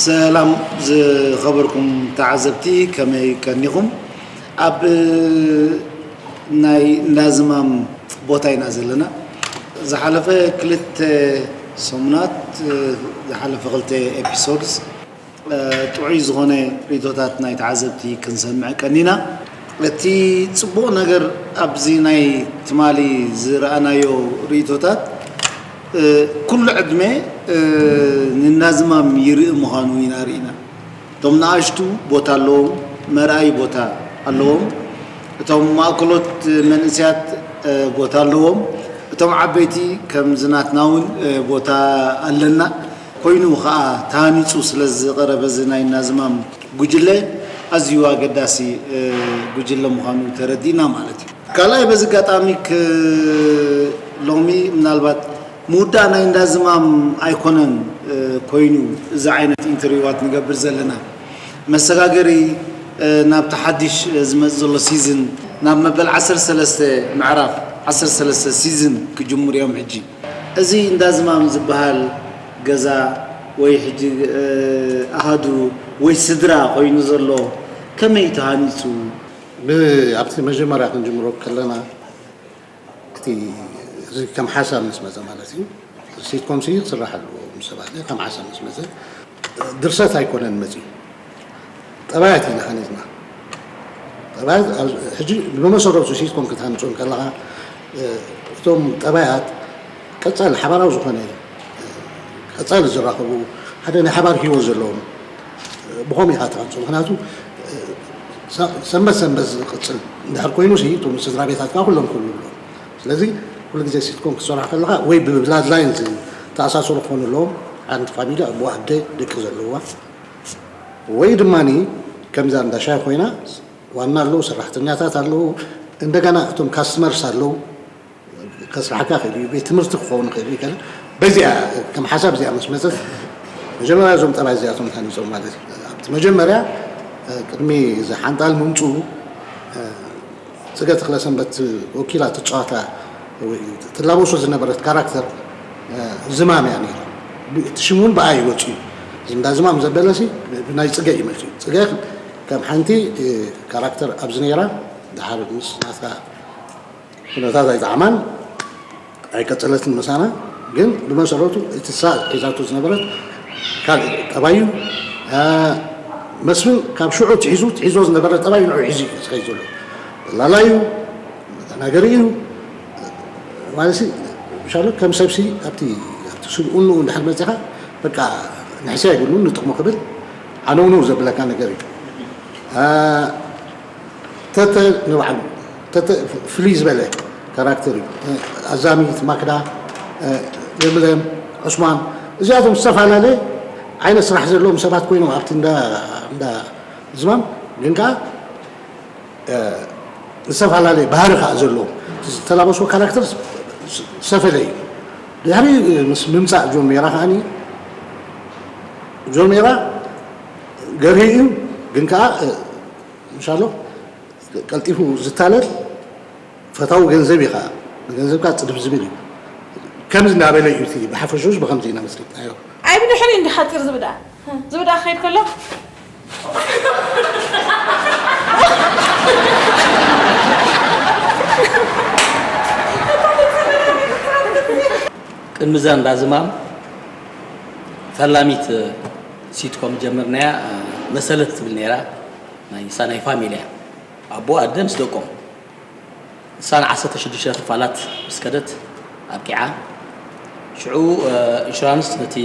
ሰላም ዝኸበርኩም ተዓዘብቲ፣ ከመይ ቀኒኹም? ኣብ ናይ እንዳዝማም ቦታ ኢና ዘለና። ዝሓለፈ ክልተ ሰሙናት፣ ዝሓለፈ ክልተ ኤፒሶድስ፣ ጥዑይ ዝኾነ ርእይቶታት ናይ ተዓዘብቲ ክንሰምዕ ቀኒና። እቲ ጽቡቕ ነገር ኣብዚ ናይ ትማሊ ዝረኣናዮ ርእይቶታት፣ ኩሉ ዕድመ ንናዝማም ይርኢ ምዃኑ ኢና ርኢና። እቶም ንኣሽቱ ቦታ ኣለዎም፣ መርኣይ ቦታ ኣለዎም። እቶም ማእከሎት መንእሰያት ቦታ ኣለዎም። እቶም ዓበይቲ ከምዚ ናትና እውን ቦታ ኣለና። ኮይኑ ኸኣ ተሃኒጹ ስለ ዝቐረበ እዚ ናይ ናዝማም ጉጅለ ኣዝዩ ኣገዳሲ ጉጅለ ምዃኑ ተረዲእና ማለት እዩ። ካልኣይ በዚ ኣጋጣሚ ክ- ሎሚ ምናልባት ምውዳእ ናይ እንዳ ዝማም ኣይኮነን ኮይኑ እዚ ዓይነት ኢንተርቪዋት ንገብር ዘለና። መሰጋገሪ ናብቲ ሓድሽ ዝመጽእ ዘሎ ሲዝን ናብ መበል ዓሰርተ ሰለስተ ምዕራፍ ዓሰርተ ሰለስተ ሲዝን ክጅምሩ እዮም ሕጂ። እዚ እንዳ ዝማም ዝበሃል ገዛ ወይ ሕጂ ኣሃዱ ወይ ስድራ ኮይኑ ዘሎ ከመይ ተሃኒጹ? ኣብቲ መጀመርያ ክንጅምሮ ከለና እቲ እዚ ከም ሓሳብ ምስ መፀ ማለት እዩ። ሲትኮም ሲ ክስራሕ ኣለዎ ምስ ተባህለ ከም ሓሳብ ምስ መፀ ድርሰት ኣይኮነን መፅዩ፣ ጠባያት ኢና ሃኒፅና። ጠባያት ሕጂ ብመሰረቱ ሲትኮም ክትሃንፁ ከለካ እቶም ጠባያት ቀፃሊ ሓባራዊ ዝኾነ ቀፃሊ ዝራኸቡ ሓደ ናይ ሓባር ሂወት ዘለዎም ብኸም ኢኻ ትሃንፁ። ምክንያቱ ሰንበት ሰንበት ዝቕፅል እንድሕር ኮይኑ ሲ እቶም ስድራ ቤታት ከዓ ኩሎም ክህሉ ኣለዎም። ስለዚ ኩሉ ግዜ ሲትኮም ክትሰርሖ ከለካ ወይ ብብላድ ላይን ዝተኣሳሰሩ ክኾኑ ኣለዎም። ሓንቲ ፋሚሊ ኣቦ ኣደ ደቂ ዘለውዋ ወይ ድማ ከምዛ እንዳ ሻሂ ኮይና ዋና ኣለዉ፣ ሰራሕተኛታት ኣለዉ፣ እንደገና እቶም ካስትመርስ ኣለዉ። ከስራሕካ ክእል እዩ፣ ቤት ትምህርቲ ክኸውን ክእል እዩ። በዚኣ ከም ሓሳብ እዚኣ ምስ መፀት መጀመርያ እዞም ጠባይ እዚኣቶም ተሃኒፆም ማለት እዩ። ኣብቲ መጀመርያ ቅድሚ እዚ ሓንጣል ምምፅኡ ፅገ ተኽለሰንበት ወኪላ ትፃወታ ትላበሶ ዝነበረት ካራክተር ዝማም እያ ነይራ። እቲ ሽም እውን ብኣ እዩ ወፂኡ። እዚ እንዳ ዝማም ዘበለሲ ብናይ ፅገ እዩ መፅኡ። ፅገ ከም ሓንቲ ካራክተር ኣብዚ ነይራ። ድሓር ምስ ናትካ ኩነታት ኣይጠዓማን ኣይቀፀለትን ምሳና። ግን ብመሰረቱ እቲ ሳ ሒዛቶ ዝነበረት ካልእ ጠባይ እዩ። መስፍን ካብ ሽዑ ትሒዙ ትሒዞ ዝነበረ ጠባይ ንዑ ሒዙ እዩ ዝኸይ ዘሎ። ተላላይ እዩ፣ ተናገሪ እዩ። ማለት ሻሎ ከም ሰብሲ ኣብቲ ኣብቲ ስልኡኑ እንድሕር መፂኻ በቃ ንሕስያ ይብሉን ንጥቕሙ ክብል ዓነውነው ዘብለካ ነገር እዩ። ተተ ንባዕሉ ተተ ፍልይ ዝበለ ካራክተር እዩ። ኣዛሚት ማክዳ፣ ለምለም፣ ዑስማን እዚኣቶም ዝተፈላለየ ዓይነት ስራሕ ዘለዎም ሰባት ኮይኖም ኣብቲ እንዳ ዝማም ግን ከዓ ዝተፈላለየ ባህሪ ከዓ ዘለዎም ዝተላበስዎ ካራክተር ሰፈለ እዩ። ድሕሪ ምስ ምምፃእ ጆን ሜራ ከዓ ጆን ሜራ ገርሂ እዩ ግን ከዓ ምሻሎ ቀልጢፉ ዝታለል ፈታዊ ገንዘብ እዩ ከዓ ብገንዘብ ከዓ ፅድፍ ዝብል እዩ። ከምዚ እንዳበለ እዩ እቲ ብሓፈሽኡስ ብከምዚ ኢና መስሪትናዮ። ኣይ ብድሕሪ እንዲ ሓፂር ዝብዳ ዝብዳ ክኸይድ ከሎ ቅድሚ እዛ እንዳ ዝማም ፈላሚት ሲትኮም ጀመርናያ መሰለት ትብል ነይራ ናይ ንሳ ናይ ፋሚሊ እያ ኣቦ ኣደ ምስ ደቆም ንሳ ን ዓሰርተ ሽዱሽተ ክፋላት ምስ ከደት ኣብቂዓ ሽዑ ኢንሹራንስ ነቲ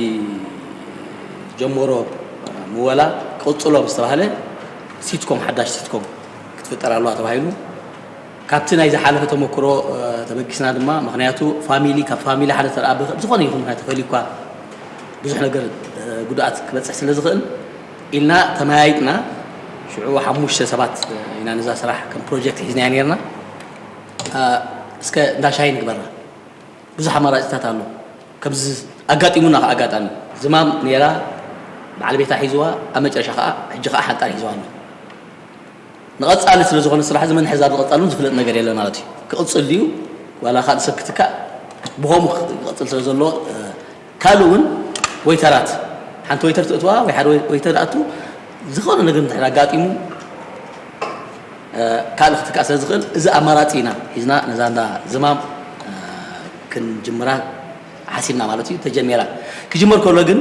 ጀመሮ ምወላ ክቕፅሎ ምስ ተባህለ ሲትኮም ሓዳሽ ሲትኮም ክትፍጠር ኣለዋ ተባሂሉ ካብቲ ናይ ዝሓለፈ ተመክሮ ተበጊስና ድማ ምክንያቱ ፋሚሊ ካብ ፋሚሊ ሓደ ተኣ ብዝኾነ ይኹን ምክንያት ተፈልዩ እኳ ብዙሕ ነገር ጉድኣት ክበፅሕ ስለ ዝኽእል ኢልና ተመያይጥና ሽዑ ሓሙሽተ ሰባት ኢና ነዛ ስራሕ ከም ፕሮጀክት ሒዝናያ ነርና። እስከ እንዳ ሻሂ ንግበራ። ብዙሕ ኣማራፂታት ኣሎ። ከምዚ ኣጋጢሙና ከዓ ኣጋጣሚ ዝማም ነይራ፣ በዓል ቤታ ሒዝዋ፣ ኣብ መጨረሻ ከዓ ሕጂ ከዓ ሓንጣር ሒዝዋ ኣሎ። ንቐፃሊ ስለ ዝኾነ ስራሕ እዚ መን ሕዛ ዝቐፃሉ ዝፍለጥ ነገር የለን ማለት እዩ። ክቕፅል ድዩ ዋላ ካልእ ሰብ ክትካእ ብኸምኡ ክቕፅል ስለ ዘለዎ ካልእ እውን ወይተራት ሓንቲ ወይተር ትእትዋ ወይ ሓደ ወይተር ኣቱ ዝኾነ ነገር እንድሕር ኣጋጢሙ ካልእ ክትካእ ስለ ዝኽእል እዚ ኣማራፂ ኢና ሒዝና ነዛ እንዳ ዝማም ክንጅምራ ሓሲብና ማለት እዩ። ተጀሚራ ክጅመር ከሎ ግን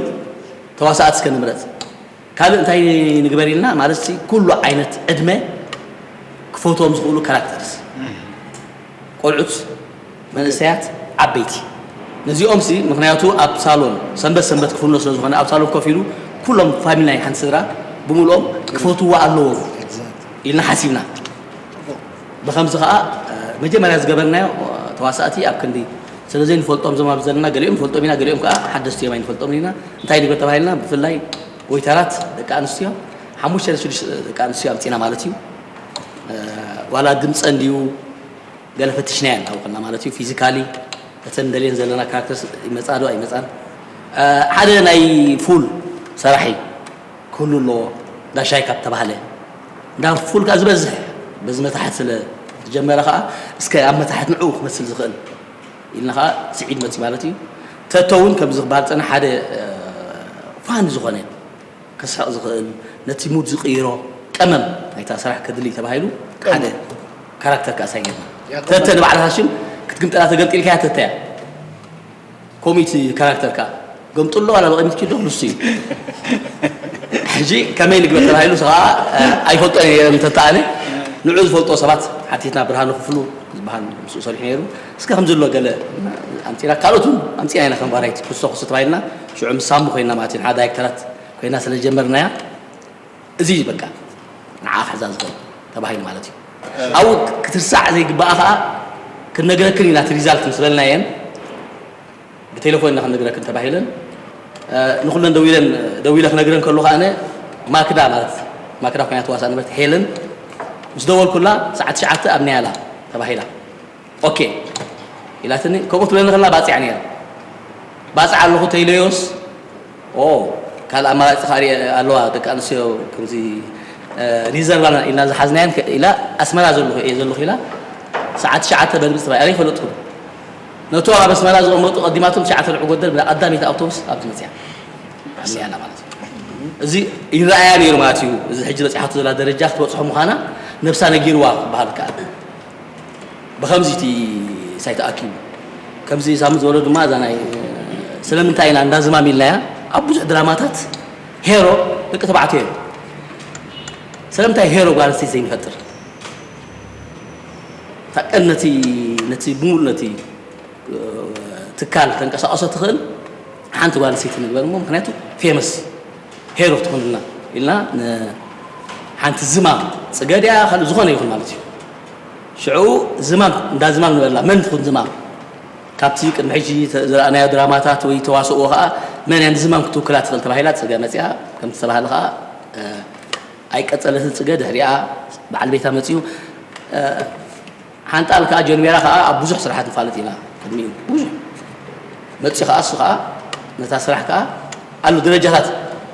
ተዋሳእቲ እስከ ንምረፅ። ካልእ እንታይ ንግበር ኢልና ማለት ኩሉ ዓይነት ዕድመ ክፈትዎም ዝኽእሉ ካራክተርስ ቆልዑት፣ መንእሰያት፣ ዓበይቲ። ነዚኦም ሲ ምኽንያቱ ኣብ ሳሎን ሰንበት ሰንበት ክፍኖ ስለ ዝኾነ ኣብ ሳሎን ኮፍ ኢሉ ኩሎም ፋሚሊ ናይ ሓንቲ ስድራ ብምልኦም ክፈትዎ ኣለዎም ኢልና ሓሲብና። ብኸምዚ ከዓ መጀመርያ ዝገበርናዮ ተዋሳእቲ ኣብ ክንዲ ስለ ዘይንፈልጦም ዞም ኣብ ዘለና ገሊኦም ንፈልጦም ኢና፣ ገሊኦም ከዓ ሓደስቲ እዮም ኣይንፈልጦምን ኢና። እንታይ ንግበር ተባሂልና ብፍላይ ወይተራት ደቂ ኣንስትዮ ሓሙሽተ ሽዱሽተ ደቂ ኣንስትዮ ኣምፂና ማለት እዩ። ዋላ ድምፀ እንድዩ ገለ ፈትሽናየን ኣውቅና ማለት እዩ። ፊዚካሊ እተን ደልየን ዘለና ካራክተርስ ይመፃ ዶ ኣይመፃን። ሓደ ናይ ፉል ሰራሒ ክህሉ ኣለዎ። ዳሻይ ካብ ተባህለ እንዳ ፉል ከዓ ዝበዝሕ በዚ መታሕት ስለ ዝጀመረ ከዓ እስከ ኣብ መታሕት ንዕኡ ክመስል ዝኽእል ኢልና ከዓ ስዒድ መፂ ማለት እዩ። ተቶ እውን ከምዚ ክበሃል ፀነ ሓደ ፋን ዝኾነ ከስሕቕ ዝኽእል ነቲ ሙድ ዝቕይሮ ቀመም ናይታ ስራሕ ከድሊ ተባሂሉ ሓደ ካራክተር ከኣ ኣሳይና። ተተ ንባዕልኻ ሽም ክትግምጠላ ተገምጢልካያ ተተያ ኮሚቲ ካራክተር ከኣ ገምጥሎ ዋላ ብቐሚት ኪዶ ንሱ እዩ። ሕጂ ከመይ ንግበር ተባሂሉ ከዓ ኣይፈልጦ ነይረ እንተተኣነ ንዑ ዝፈልጦ ሰባት ሓቲትና ብርሃኑ ክፍሉ ዝበሃል ምስኡ ሰሪሑ ነይሩ። እስከ ከምዚ ኣሎ ገለ ኣምፂና ካልኦት እውን ኣምፂና ኢና ከም ቫራይቲ ክስቶ ክስቶ ተባሂልና ሽዑ ምስ ሳሙ ኮይና ማለት እዩ ንሓ ዳይሬክተራት ኮይና ስለ ዝጀመርናያ እዚ በቃ ንዓ ክሕዛ ዝኽእል ተባሂሉ ማለት እዩ። ኣብኡ ክትርሳዕ ዘይግባኣ ከዓ ክንነግረክን ኢና እቲ ሪዛልት ምስ በልናየን ብቴሌፎን ኢና ክንነግረክን ተባሂለን ንኩለን ደዊለን ደዊለ ክነግረን ከሎ ከዓ ማክዳ ማለት ማክዳ ኮይና ተዋሳ ነበርት ሄለን ምስ ደወልኩላ ሰዓት ትሽዓተ ኣብ ንያላ ተባሂላ ኦኬ ኢላትኒ ከምኡ ትብለኒ ከላ ባፅዓ ነይረ ባፅዓ ኣለኹ ተይለዮስ ኦ ካልእ ኣማራፂ ከዓ ኣለዋ ደቂ ኣንስትዮ ከምዚ ሪዘርቭ ኢልና ዝሓዝናየን ኢላ ኣስመራ ዘለኹ እየ ዘለኹ ኢላ ሰዓት ትሽዓተ በልብፅ ተባሂላ ኣይፈለጥኩ ነቶም ኣብ ኣስመራ ዝቕመጡ ቀዲማቶም ትሽዓተ ርዑ ጎደል ብላ ቀዳሚት ኣውቶቡስ ኣብዚ መፅያ ኣላ ማለት እዩ እዚ ይረኣያ ነይሩ ማለት እዩ እዚ ሕጂ በፂሓቶ ዘላ ደረጃ ክትበፅሖ ምዃና ነብሳ ነጊርዋ ክበሃል ይከኣል ብኸምዚ እቲ ሳይ ተኣኪቡ ከምዚ ሳሙ ዝበሎ ድማ እዛ ናይ ስለምንታይ ኢና እንዳ ዝማም ኢልናያ ኣብ ብዙሕ ድራማታት ሄሮ ደቂ ተባዕትዮ እዮም ስለምንታይ ሄሮ ጓል ኣንስተይቲ ዘይንፈጥር ታቀን ነቲ ነቲ ብሙሉ ነቲ ትካል ተንቀሳቀሶ ትኽእል ሓንቲ ጓል ኣንስተይቲ ንግበር እሞ ምክንያቱ ፌመስ ሄሮ ክትኾንልና ኢልና ሓንቲ ዝማም ፅገድያ ካልእ ዝኾነ ይኹን ማለት እዩ ሽዑ ዝማም እንዳ ዝማም ንበላ መን ትኹን ዝማም ካብቲ ቅድሚ ሕጂ ዝረኣናዮ ድራማታት ወይ ተዋስእዎ ከዓ መን እያ ንዝማም ክትውክላ ትኽእል ተባሂላ ፅገ መፅኣ ከምቲ ዝተባሃለ ከዓ ኣይቀፀለትን ፅገ ድሕሪኣ በዓል ቤታ መፅኡ ሓንጣል ከዓ ጀንቤራ ከዓ ኣብ ብዙሕ ስራሓት ንፋለጥ ኢና ቅድሚኡ ብዙሕ መፂ ከዓ እሱ ከዓ ነታ ስራሕ ከዓ ኣሎ ደረጃታት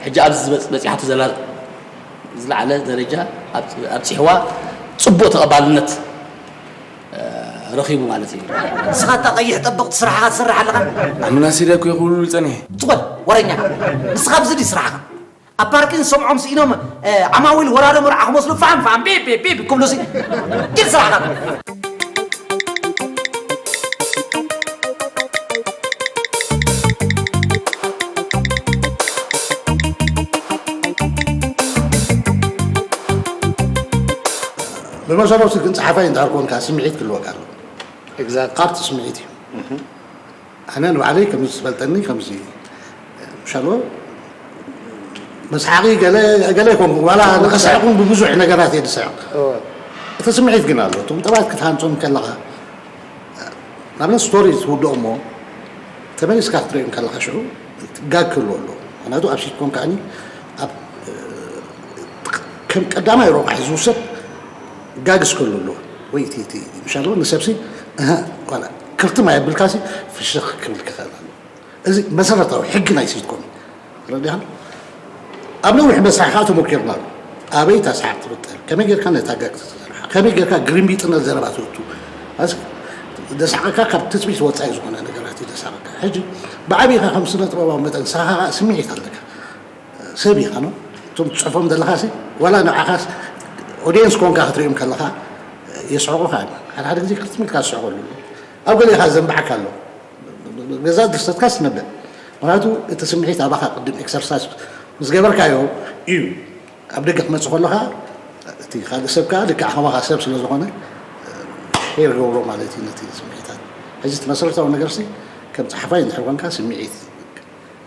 ሕጂ ኣብዚ ዝበፅ- በፂሓቶ ዘላ ዝለዓለ ደረጃ ኣብ- ኣብፂሕዋ ፅቡቅ ተቐባልነት ረኺቡ ማለት እዩ ንስኻ እታ ቀይሕ ጠበቕ ትስራሕኻ ትሰርሕ ኣለኻ ኣምናሲዳ እኮ ይኽብሉ ጸኒሐ ትኾን ወረኛ ንስኻ ብዚ ድዩ ስራሕኻ ኣብ ፓርኪን ሰምዖም ስኢኖም ዓማዊል ወራዶ መርዓ ክመስሉ ፋም ፋም ቢብ ቢብ ቢብ ክብሉ ሲ ግን ስራሕካ ብመሰረቱ ግን ጸሓፋይ እንድሕር ኮንካ ስምዒት ክህልወካ ኣለዎ ካብቲ ስምዒት እዩ ኣነ ንባዕለይ ከምዚ ዝበልጠኒ ከምዚ ምሻሎ መስሓቂ ገለ ገለ ይኮንኩ ዋላ ንኸስሕቁም ብብዙሕ ነገራት እየ ዝስሕቅ እቲ ስምዒት ግን ኣሎ እቶም ጠባት ክትሃንፆም ከለካ ንኣብነት ስቶሪ ትውድኦ እሞ ተመሊስካ ክትሪኦም ከለካ ሽዑ ጋግ ክህልዎ ኣለዎ ምክንያቱ ኣብ ሲትኮም ከዓኒ ኣብ ከም ቀዳማይ ረብሓ ዝውሰድ ጋግስ ከሎ ኣለዎ ወይ እቲ እቲ ምሻለዎ ንሰብሲ እህ ዋላ ክልቲ ማይ ብልካሲ ፍሽኽ ክብል ክኽእል ኣሎ። እዚ መሰረታዊ ሕጊ ናይ ሲትኮም እዩ። ረዲኻ ኣብ ነዊሕ መስርሕ ከዓ ተሞኪርና ኣሎ። ኣበይ እታ ሰሓቕ ትፍጠር፣ ከመይ ጌርካ ነታ ጋግ ትሰርሓ፣ ከመይ ጌርካ ግርምቢጥነት ዘረባ ትወቱ። ኣስ- ደሳቐካ ካብ ትፅቢት ወፃኢ ዝኾነ ነገራት እዩ ደሳቐካ። ሕጂ ብዓቢኻ ከም ስነ ጥበባዊ መጠን ንስኻ ከዓ ስምዒት ኣለካ። ሰብ ኢኻ ነው እቶም ትፅሕፎም ዘለኻ ሲ ዋላ ንዓኻስ ኦዲየንስ ኮንካ ክትሪኦም ከለኻ የስሕቑኻ እዮም። ሓደ ሓደ ግዜ ክርትም ኢልካ ዝስሕቐሉ ኣሎ። ኣብ ገሊኻ ዘንባዕካ ኣሎ። ገዛ ድርሰትካ ስነብዕ ምክንያቱ እቲ ስምዒት ኣባኻ ቅድም ኤክሰርሳይዝ ምስ ገበርካዮ እዩ ኣብ ደገ ክመፅእ ከለኻ እቲ ካልእ ሰብ ከዓ ልክዕ ከማኻ ሰብ ስለ ዝኾነ ሄር ገብሮ ማለት እዩ ነቲ ስምዒታት። ሕዚ እቲ መሰረታዊ ነገር ሲ ከም ፀሓፋይ እንድሕር ኮንካ ስምዒት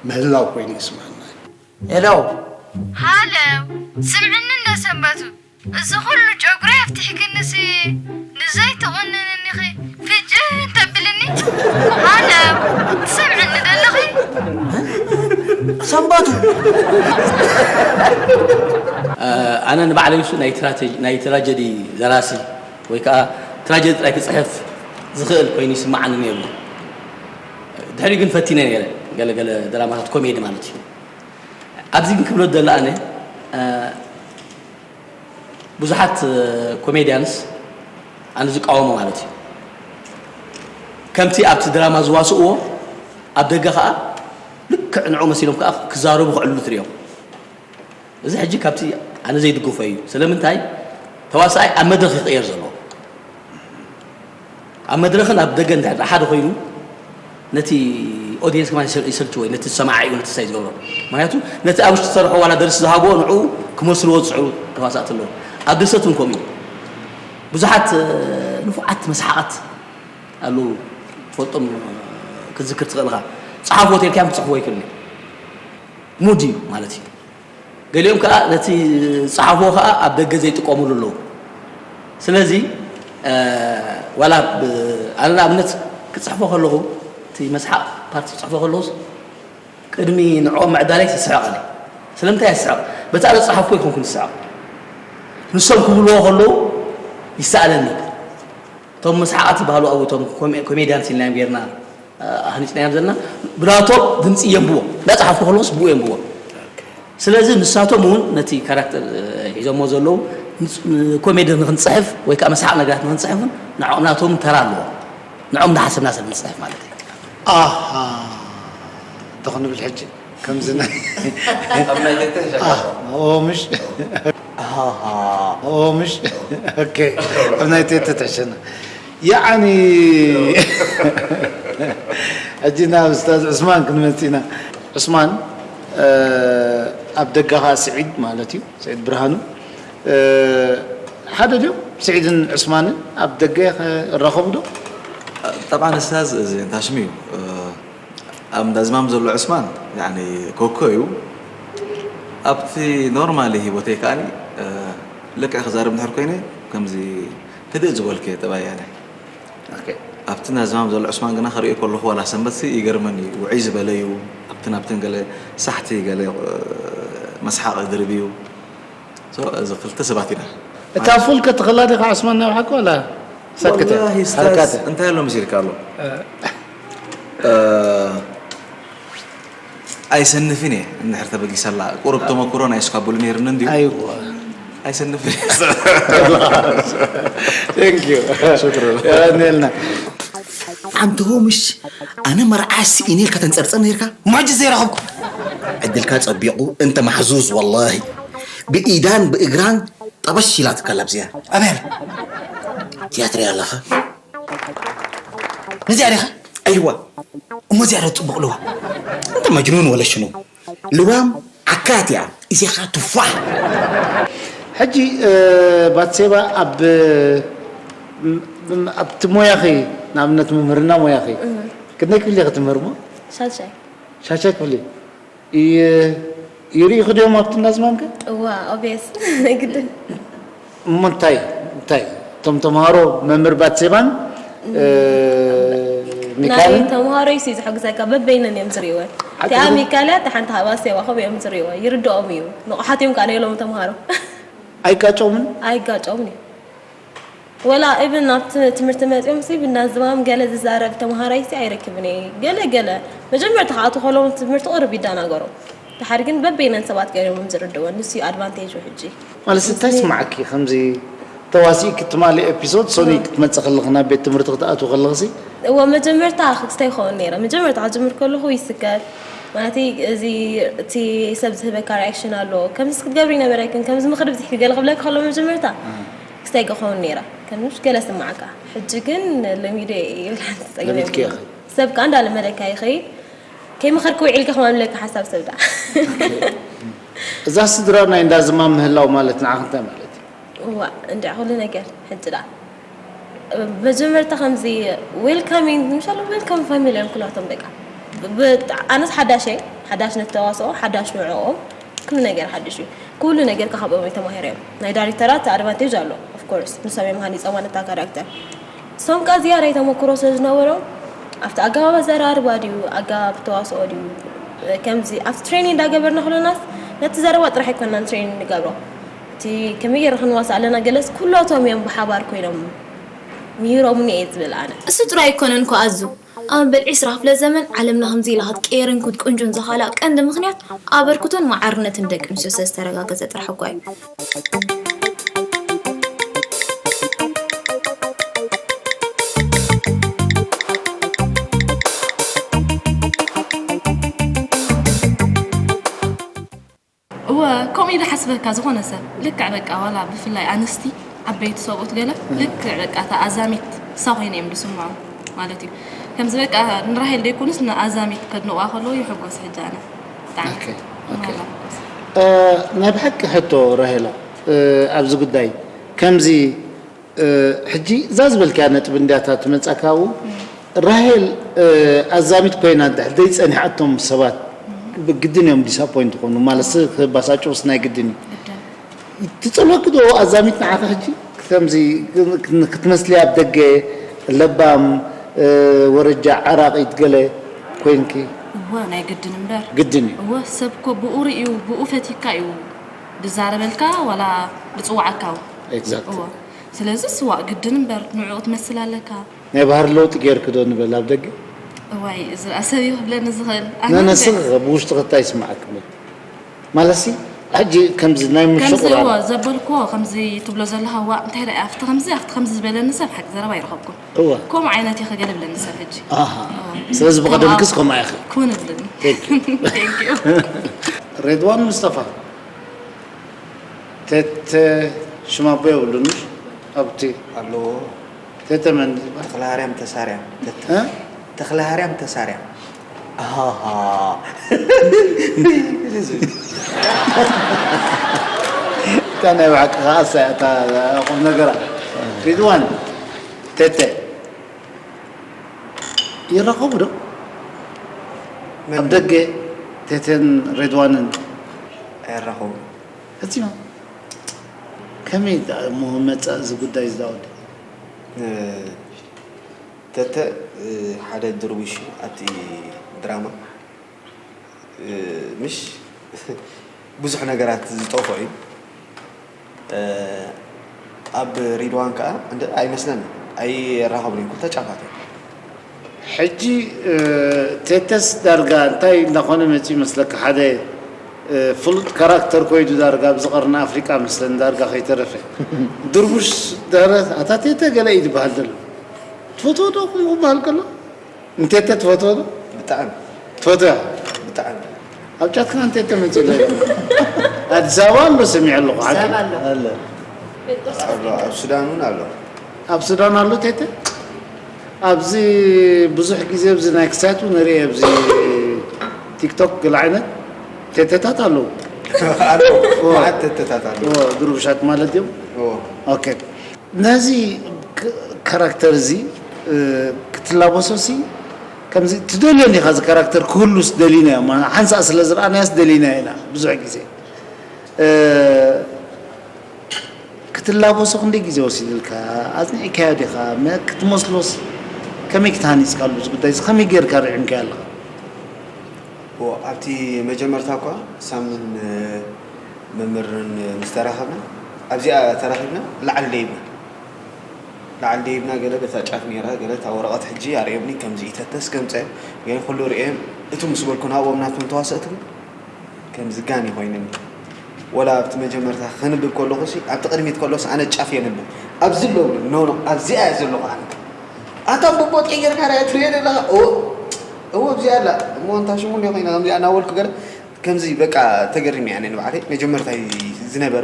ምህላው ኮይኑ ይስምዓና እዩ። ሄሎ። ሃለው፣ ስምዕኒ እንዶ ሰንበቱ፣ እዚ ኹሉ ጨጉሪ ኣፍቲሕክንሲ ንዘይትቑንንኒኺ ፍጅን ተብልኒ። ሃለው፣ ትሰምዕኒ ደለኺ? ሰንበቱ። ኣነ ንባዕለይ ሱ ናይ ትራጀዲ ደራሲ ወይ ከዓ ትራጀዲ ጥራይ ክፅሕፍ ዝኽእል ኮይኑ ይስምዓኒ ነይሩ። ድሕሪኡ ግን ፈቲነ ነይረ ገለገለ ድራማታት ኮሜዲ ማለት እዩ። ኣብዚ ግን ክብሎ ዝደሊ ኣነ ብዙሓት ኮሜድያንስ ኣነ ዝቃወሞ ማለት እዩ። ከምቲ ኣብቲ ድራማ ዝዋስእዎ ኣብ ደገ ከዓ ልክዕ ንዑ መሲሎም ከዓ ክዛረቡ ክዕሉ ትሪኦም። እዚ ሕጂ ካብቲ ኣነ ዘይድግፎ እዩ። ስለምንታይ ተዋሳኣይ ኣብ መድረኽ ይቕየር ዘሎ ኣብ መድረኽን ኣብ ደገ እንድሕር ሓደ ኮይኑ ነቲ ኦዲየንስ ከማን ይሰልችዎ እዩ ነቲ ሰማዓይ እዩ ነቲ ሳይ ዝገብሮ ምክንያቱ ነቲ ኣብ ውሽጢ ዝሰርሖ ዋላ ደርሲ ዝሃብዎ ንዑ ክመስልዎ ዝፅዕሩ ተዋሳእቲ ኣለዉ ኣብ ድርሰት እውን ከምኡ እዩ ብዙሓት ንፉዓት መስሓቓት ኣለዉ ትፈልጦም ክትዝክር ትኽእል ኢኻ ፀሓፍዎ ተልካዮም ክፅሕፍዎ ይክእል እዩ ሙድ እዩ ማለት እዩ ገሊኦም ከዓ ነቲ ዝፀሓፍዎ ከዓ ኣብ ደገ ዘይጥቀምሉ ኣለዉ ስለዚ ዋላ ኣነ ንኣብነት ክፅሕፎ ከለኹ እቲ መስሓቕ ፓርቲ ክፅሕፎ ከለኹስ ቅድሚ ንዕኦም ምዕዳለይ ይስሕቕ ኣነ ስለምንታይ ይስሕቕ በታ ዝፀሓፍኩ ይኮንኩ ዝስሕቕ ንሶም ክብልዎ ከለዉ ይሰኣለኒ እቶም መስሓቓት ዝበሃሉ ኣብኡ እቶም ኮሜድያንስ ኢልናዮም ጌርና ኣህኒፅናዮም ዘለና ብናቶም ድምፂ የንብቦ እንዳፀሓፍኩ ከለኩስ ብኡ የንብቦ ስለዚ ንሳቶም እውን ነቲ ካራክተር ሒዞሞ ዘለዉ ኮሜዲ ንክንፅሕፍ ወይ ከዓ መስሓቕ ነገራት ንክንፅሕፍን ናቶም ተራ ኣለዎ ንዖም እንዳሓሰብና ሰብ ንፅሕፍ ማለት እዩ ኣሃ እንተኽንብል ሕጂ ከምዚ ኣብ ናይ ዘይተ ኦ ምሽ ኦ ምሽ ኦኬ ኣብ ናይ ቴተ ትሕሸና ያዓኒ ሕጂ ናብ ኡስታዝ ዑስማን ክንመጽእ ኢና። ዑስማን ኣብ ደገኻ ስዒድ ማለት እዩ፣ ስዒድ ብርሃኑ ሓደ ድዮም ስዒድን ዑስማንን ኣብ ደገ ይራኸቡ ዶ? ጠብዓን እስታዝ እዚ እንታይ ሽሙ እዩ ኣብ እንዳዝማም ዘሎ ዑስማን ያኒ ኮኮ እዩ ኣብቲ ኖርማሊ ሂወተይ ከዓኒ ልክዕ ክዛረብ እንድሕር ኮይነ ከምዚ ህድእ ዝበልኩ እየ ጠባይ ያኒ ኣብቲ ናዝማም ዘሎ ዑስማን ግና ክሪኦ ከለኹ ዋላ ሰንበት ሲ ይገርመኒ እዩ ውዕይ ዝበለ እዩ ኣብትን ኣብትን ገለ ሳሕቲ ገለ መስሓቕ ድርብ እዩ እዚ ክልተ ሰባት ኢና እታ ፉል ከተኽላ ዲኻ ዑስማን ናይ ብሓቂ ዋላ ሳትክተ ወላሂ ስታዝ ሓረካተ እንታይ ኣሎ መሲልካ ኣሎ ኣይሰንፍን እየ እንድሕር ተበጊሰላ ቁሩብ ተመክሮ ናይ ስካቡል ነይርኒ እንድዩ ኣይዋ ኣይሰንፍን Thank you. ሽክረን የቐንየልና። ኣንተ ሆምሽ ኣነ መርዓ ስኢነ ኢልካ ተንጸርጸር ነርካ ማጅ ዘይረኸብኩ ዕድልካ ጸቢቑ እንተ ማሕዙዝ ወላሂ ብኢዳን ብእግራን ጠበሽ ኢላትካ ላብዚኣ ኣበይ ኣላ ትያትር ኣለኻ ነዚኣ ዲኻ ኣይዋ እሞ እዚኣ ዶ ጽቡቕ ልዋ እንተ መጅኑን ወለ ሽኑ ልዋም ዓካት እያ እዚኻ ቱፋሕ ሕጂ ባትሴባ ኣብ ኣብቲ ሞያኺ ንኣብነት ምምህርና ሞያኺ ክንደይ ክፍሊ ክትምህር ሞ ሳልሳይ ሻሻይ ክፍሊ ይርኢኹ ድዮም ኣብቲ እናዝማምከ እዋ ኦቤስ ግድን እሞ እንታይ እንታይ እቶም ተምሃሮ መምህር ባትሴባን ናይ ሚካልን ተምሃሮይ ሲ ዝሕግዘካ በበይነን እዮም ዝርእወን እቲኣ ሚካል እያ እታ ሓንቲ ሃባ ሴባ ከምኡ እዮም ዝርእወ ይርድኦም እዩ ንቑሓት እዮም ከዓ ናይ ሎሚ ተምሃሮ ኣይጋጨሙን? ኣይጋጨሙን እዩ። ወላ ኢብን ናብ ት- ትምህርቲ መፂኦም ሲ ብናዝማም ገለ ዝዛረብ ተምሃራይ ሲ ኣይረክብን እየ። ገለ ገለ መጀመርታ ክኣቱ ከለዉ ትምህርቲ ቁርብ ይደናገሩ። ድሓር ግን በበይነን ሰባት ገይሮም እዮም ዝርድወን። ንሱ እዩ ኣድቫንቴጁ ሕጂ። ማለት እንታይ ስማዓኪ ከምዚ ተዋሲእኪ ትማሊ ኤፒሶድ ሶኒ ክትመጽእ ከለኺ ናብ ቤት ትምህርቲ ክትኣትዊ ከለኺ ሲ እወ መጀመርታ ክስታይ ይኸውን ነይረ። መጀመርታ ክጅምር ከለኹ ይስከፍ ማለት እዚ እቲ ሰብ ዝህበካ ሪያክሽን ኣሎ። ከምዚ ክትገብሪ ነበረክን ከምዚ ምኽሪ ብዚሕኪ ገለ ክብለካ ከሎ መጀመርታ ክስታይ ክኸውን ነይረ። ከምሽ ገለ ስማዓካ። ሕጂ ግን ለሚደ ይብላን ትጸገም ለሚድኪ ኢኺ። ሰብ ከኣ እንዳለመደካ ይኸይድ። ከይመኸርክ ውዒልካ ከማምለካ ሓሳብ ሰብ ደኣ እዛ ስድራ ናይ እንዳ ዝማም ምህላው ማለት ንዓኺ እንታይ ማለት እዩ? እዋ እንድዕ ኩሉ ነገር ሕጂ ደኣ መጀመርታ ከምዚ ዌልካሚንግ ምሻሎ ዌልካም ፋሚሊ እዮም ኩላቶም በቃ። ብ- ኣነስ ሓዳሽ እየ፣ ሓዳሽ ነተዋስኦ ሓዳሽ ንዕኦም። ኩሉ ነገር ሓድሽ እዩ። ኩሉ ነገር ካብኦም እዩ ተማሂረ እዮም። ናይ ዳይሬክተራት ኣድቫንቴጅ ኣሎ። ኦፍኮርስ ንሶም እዮም ሃኒፆማ ነታ ካራክተር። እሶም ቃ ዝያዳ ተመክሮ ስለ ዝነበሮም ኣብቲ ኣገባብ ኣዘራርባ ድዩ ኣገባብ ተዋስኦ ድዩ ከምዚ ኣብቲ ትሬኒንግ እንዳገበርና ክሎናስ ነቲ ዘረባ ጥራሕ ኣይኮናን ትሬኒንግ ንገብሮ። እቲ ከመይ ገይረ ክንዋስ ኣለና ገለስ ኩላቶም እዮም ብሓባር ኮይኖም ምሂሮምኒ እየ ዝብል ኣነ። እሱ ጥራይ ኣይኮነን እኮ ኣዙ። ኣብ መበል ዕስራ ክፍለ ዘመን ዓለምና ከምዚ ኢላ ክትቀየርን ክትቁንጆን ዘኻልኣ ቀንዲ ምኽንያት ኣበርክቶን ማዕርነትን ደቂ ኣንስትዮ ስለ ዝተረጋገጸ ጥራሕ እኳ እዩ። እወ ከምኡ ኢለ ሓስበካ ዝኾነ ሰብ ልክዕ በቃ ዋላ ብፍላይ ኣንስቲ ዓበይቲ ሰብኡት ገለ ልክዕ በቃ እታ ኣዛሚት እሳ ኮይነ እዮም ዝስምዖም ማለት እዩ። ከምዚ በቃ ንራሄል ደይኮኑስ ንኣዛሚት ከድንቑዋ ከለዉ ይሕጎስ ሕጂ ኣነ ብጣዕሚ ኦኬ፣ ኦኬ። ማራ ሕጎስ። ናይ ብሓቂ ሕቶ ራሄላ ኣብዚ ጉዳይ ከምዚ ሕጂ እዛ ዝበልካያ ነጥቢ እንድያታ ትመጻካ ኣብኡ ራሄል ኣዛሚት ኮይና እንድሕር ዘይጸኒሓቶም ሰባት ብግድን እዮም ዲሳፖይንት ዝኾኑ ማለት ክባሳጭውስ ናይ ግድን እዩ ትጸልወኪ ዶ ኣዛሚት ንዓኺ ሕጂ ከምዚ ክትመስሊ ኣብ ደገ ለባም ወረጃ ዓራቒት ገለ ኮይንኪ እወ ናይ ግድን እምበር ግድን እዩ እወ ሰብ እኮ ብኡ ርእዩ ብኡ ፈቲካ እዩ ዝዛረበልካ ዋላ ዝፅዋዓካ እውን ኤግዛክት እወ ስለዚ ስዋእ ግድን እምበር ንዕኡ ትመስል ኣለካ ናይ ባህሪ ለውጢ ገይርኪ ዶ ንበል ኣብ ደገ እዋይ እዚ ደኣ ሰብ እዩ ክብለኒ ዝኽእል ኣነ ነነስ እምበር- ብውሽጢ ክታይ ይስማዓኪ ብል ማለትሲ ሕጂ ከምዚ ናይ ከምዚ እዎ ምሽቑራር ዘበልክዎ ከምዚ ትብሎ ዘለኻ ዋ እንታይ ደኣ ኣብቲ ከምዚ ኣብቲ ከምዚ ዝበለኒ ሰብ ሓቂ ዘረባ ይረኸብኩን እወ ከምኡ ዓይነት እዩ ክገለ ብለኒ ሰብ ሕጂ ኣሃ ስለዚ ብቐደምክስ ከምኣ ኢኺ ኩን እብለኒ Thank you. Thank you. ሬድዋን ሙስጠፋ ቴተ ሽማቦ የብሉን ኣብቲ ኣለዎ ቴተ መን ዝበሃል ተኽለሃርያም ተሳርያም እ? ተኽለሃርያም ተሳርያም ኣሃሃ እታ ናይ ብሓቂ ከዓሳ እያ እታ ቁም ነገራ ሪድዋን ቴተ ይራኸቡ ዶ ኣብ ደገ ቴተን ሬድዋንን ኣይራኸቡ ፈጺሞም ከመይ እሞ መጻ እዚ ጉዳይ እዚ ዳወዲ ተተ ሓደ ድርቡሽ ኣብቲ ድራማ ምሽ ብዙሕ ነገራት ዝጠፍኦ እዩ ኣብ ሪድዋን ከዓ እንደ ኣይመስለኒ ኣይራኸቡን እዮም ክልተ ጫፋት እዮም ሕጂ ቴተስ ዳርጋ እንታይ እንዳኾነ መፂኡ ይመስለካ ሓደ ፍሉጥ ካራክተር ኮይዱ ዳርጋ ኣብዚ ቀርኒ ኣፍሪቃ መስለኒ ዳርጋ ከይተረፈ ድርቡሽ ደረ ኣታ ቴተ ገለ እዩ ዝበሃል ዘሎ ትፈትዎ ዶ ከምኡ ክበሃል ከሎ ንቴተ ትፈትዎ ዶ ብጣዕሚ ትፈትዎ ብጣዕሚ ኣብ ጫት ከማን ቴተ መፂኡ ኣሎ ኣዲስ ኣበባ ኣሎ ሰሚዐ ኣለኹ ሓቂ ሰብ ኣሎ ኣለ ኣሎ ኣብ ሱዳን እውን ኣሎ ኣብ ሱዳን ኣሎ ቴተ ኣብዚ ብዙሕ ግዜ ኣብዚ ናይ ክሳቱ ንርኢ ኣብዚ ቲክቶክ ገለ ዓይነት ቴተታት ኣለዉ ኣሎ መዓት ተተታት ኣሎ እዎ፣ ድሩብሻት ማለት እዮም እዎ ኦኬ ነዚ ክ- ካራክተር እዚ እ፣ ክትላበሶ ሲ ከምዚ ትደልዮ እንዲኻ እዚ ካራክተር ክህሉስ ደሊናዮ ማ- ሓንሳእ ስለ ዝረኣናዮስ ደሊናዮ ኢና ብዙሕ ግዜ እ፣ ክትላበሶ ክንደይ ግዜ ወሲድልካ ኣጽኒዕካዮ ዲኻ መ- ክትመስሎስ ከመይ ክትሃኒፅካሉ እዚ ጉዳይ እዚ ከመይ ጌርካ ርዒምካዮ ኣለኻ እዎ፣ ኣብቲ መጀመርታ እኳ ሳምን መምህርን ምስ ተራኸብና ኣብዚኣ ተራኺብና ላዕሊ ደይብና ላዕሊ ደይብና ገለ በታ ጫፍ ነይራ ገለ እታ ወረቐት ሕጂ ኣርእዮምኒ ከምዚ ኢተተስ ከምፀ ገለ ኩሉ ርእዮም እቱ ምስ በልኩ ናብኦም ናቶም ተዋሰእቲ ከምዚ ጋን ኮይነኒ ወላ ኣብቲ መጀመርታ ከንብብ ከለኹ ሲ ኣብቲ ቅድሚት ከሎስ ኣነ ጫፍ የንብብ ኣብዚ ኣለዉ ኖ ኖ ኣብዚኣ እየ ዘለኹ ኣነ ኣታ ቦቦ ቀይርካ ራእየ ትርእየ ዘለኻ እዎ እዎ ኣብዚኣ ኣላ እሞ እንታ ሽሙ እንዲዮ ኮይና ከምዚኣ እናበልኩ ገለ ከምዚ በቃ ተገሪመ እየ ኣነ ንባዕለይ መጀመርታ እዩ ዝነበረ